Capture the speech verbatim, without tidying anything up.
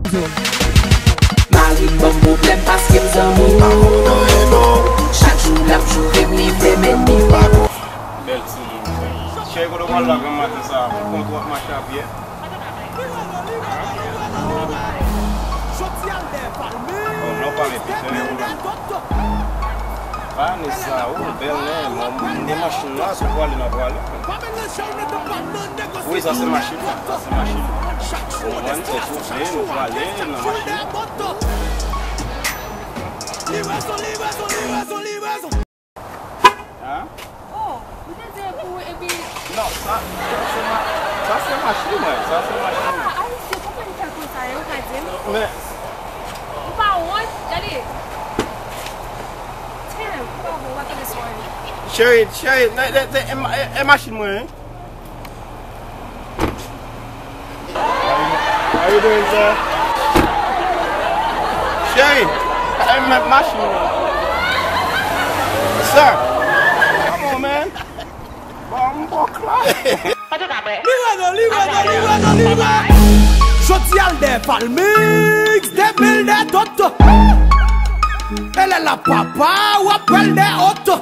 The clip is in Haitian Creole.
Mari m ban m pwoblèm paske m zanmi. Chak jou l ap joure m, li vle m ènmi. Bèl timoun. Cheri, kote w pral la granm maten sa a? Ou konn w ap mache a pye? Bon, non, pa repete. Pa ni sa, ou bèl, men mwen, m gen machin la, si w prale, n a prale. Wi, sa se machin mwen, sa se machin mwen. Ou konprann? Fè kote nou prale nan machin. Hein? Oh, ou te di pou, epi Non, sa, sa se ma-, sa se machin mwen, sa se machin mwen. Ah, Ayisyen, kòman li fè konsa, yo ka di m? Men Ou pa wont? Gade. Damn, ou pa bon, ou pa tande son. Cheri, cheri, e, e, e, e, e machin mwen, wi. How you doing, sir? Cheri, e ma-, machin mwen. Sir, come on, man. Bon, m bòk la. Li wè non, li wè non, li wè non, li wè. Jodi a l dèyè Falmix, demen l dèyè Toto. E lè l ap papa, w ap wè l dèyè oto.